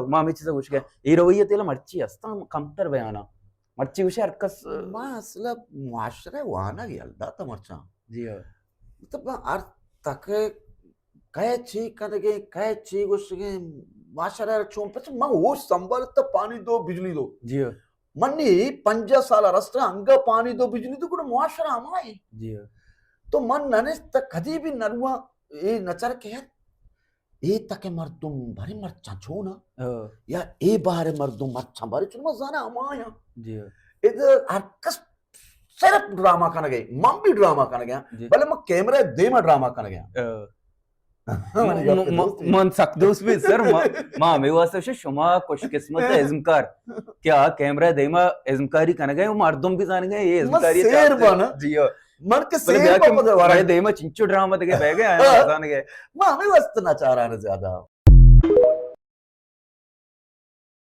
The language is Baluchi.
ما ہمیں چیزا گوش گئے، اے رویہ تیلا مرچی ہستاں کمتر بیانا، مرچی گوشے ہر کس۔ ما اصلا معاشرہ وانگ یل داتا مرچاں۔ جی ہاں۔ مطلب ہر تک کئے چی کنگے، کئے چی گوشگے، معاشرہ چون پچ ما ہوش سنبھالتا، پانی دو، بجلی دو۔ جی ہاں۔ منی پنجاہ سال رستہ انگا پانی دو، بجلی دو، گڑا معاشرہ ہمائیں۔ جی ہاں۔ تو من ننشت کدی بھی نرواں اے نچر کہ اے تک مردم بھری مرچاں چونا، ہاں۔ یا اے بارے مردم مرچاں بھری چون، ما زانا ہمایاں۔ جی ہاں۔ ادا ہر کس صرف ڈرامہ کنگے، من بھی ڈرامہ کنگے، جی۔ بلے من کیمرہ دیما ڈرامہ کنگے۔ ہاں۔ من، من سک دوست بھی سر، ما، ما ہمیں واسطہ شما خوش قسمت ہے ازمکار کہ آ کیمرہ دیما ازمکاری کنگے، وہ مردم بھی زانگے، یہ ازمکاری سیر بانا۔ جی ہاں۔ من کہ بلے سیر بیا کہ پا پتہ ورا۔ میں دیما چنچو ڈرامہ دگے بہ گئے، ہاں۔ زانگے۔ ما ہمیں واسطہ ناچاران زیادہ۔